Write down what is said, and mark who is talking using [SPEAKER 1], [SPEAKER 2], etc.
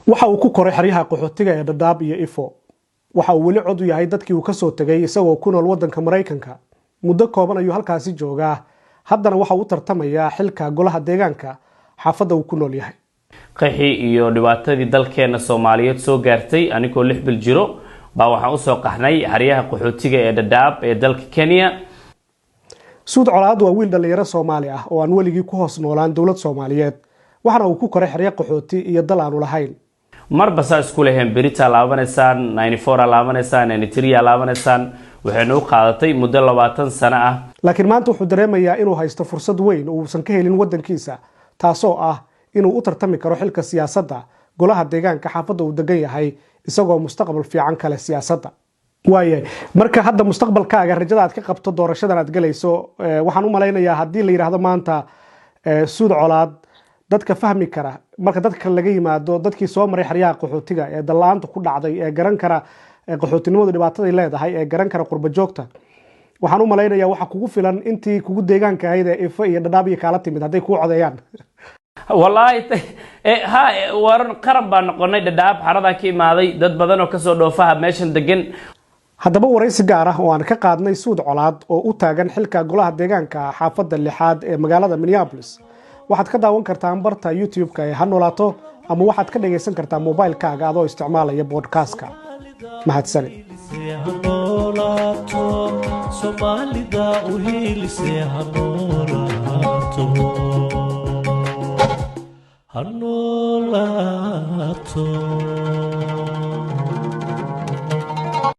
[SPEAKER 1] Waxa uu ku koray xeryaha qaxootiga ee Dhadhaab iyo Ifo. Waxa uu weli cod u yahay dadkii uu kasoo tegay, isagoo ku nool waddanka Maraykanka. Muddo kooban ayuu halkaasi joogaa, haddana waxa uu u tartamayaa xilka golaha deegaanka xaafadda uu ku nool yahay.
[SPEAKER 2] Qaxii iyo dhibaatadii dalkeena Soomaaliyeed soo gaartay, anigoo 6 bil jiro baa waxaan usoo qaxnay xeryaha qaxootiga ee Dhadhaab ee dalka Kenya.
[SPEAKER 1] Suud Colaad waa wiil dhallinyaro Soomaali ah oo aan weligii ku hoos noolaan dowlad Soomaaliyeed, waxaana uu ku koray xeryo qaxooti iyo dal aanu lahayn.
[SPEAKER 2] Marba saa isku leheen, beritaa laabanaysaan, 94 aa laabanaysaan, 93 aa laabanaysaan. Waxaynu u qaadatay muddo 20 sano ah.
[SPEAKER 1] Laakiin maanta wuxuu dareemayaa inuu haysto fursad weyn oo uusan ka helin waddankiisa, taasoo ah inuu u tartami karo xilka siyaasadda golaha deegaanka xaafadda uu degan yahay, isagoo mustaqbal fiican kale siyaasadda. Waayahay, marka hadda mustaqbalkaaga, rajada aad ka qabto doorashadan aad galayso, waxaan u malaynayaa haddii la yidhaahdo maanta Suud Colaad, dadka fahmi kara, marka dadka laga yimaado dadkii soo maray xeryaha qaxootiga ee dal-la'aanta ku dhacday, ee garan kara qaxootinimadu dhibaataday leedahay, ee garan kara qurba joogta, waxaan u malaynayaa waxa kugu filan intii kugu deegaanka ahayd ee Ifo iyo Dhadhaab iyo kaala timid hadday kuu codeeyaan.
[SPEAKER 2] Wallaahi ha, waran qaran baan noqonay. Dhadhaab xaradan ka imaaday, dad badan oo kasoo dhoofaha meeshan degan.
[SPEAKER 1] Haddaba waraysi gaar ah oo aan ka qaadnay Suud Colaad oo u taagan xilka golaha deegaanka xaafadda lixaad ee magaalada Minneapolis waxaad ka daawan kartaan barta YouTube-ka ee Ha Noolaato, ama waxaad ka dhagaysan kartaa mobilkaaga adoo isticmaalaya podcast-ka. Mahadsanid.
[SPEAKER 3] Ha noolaato Soomaalida u hiilise, ha noolaato, ha noolaato.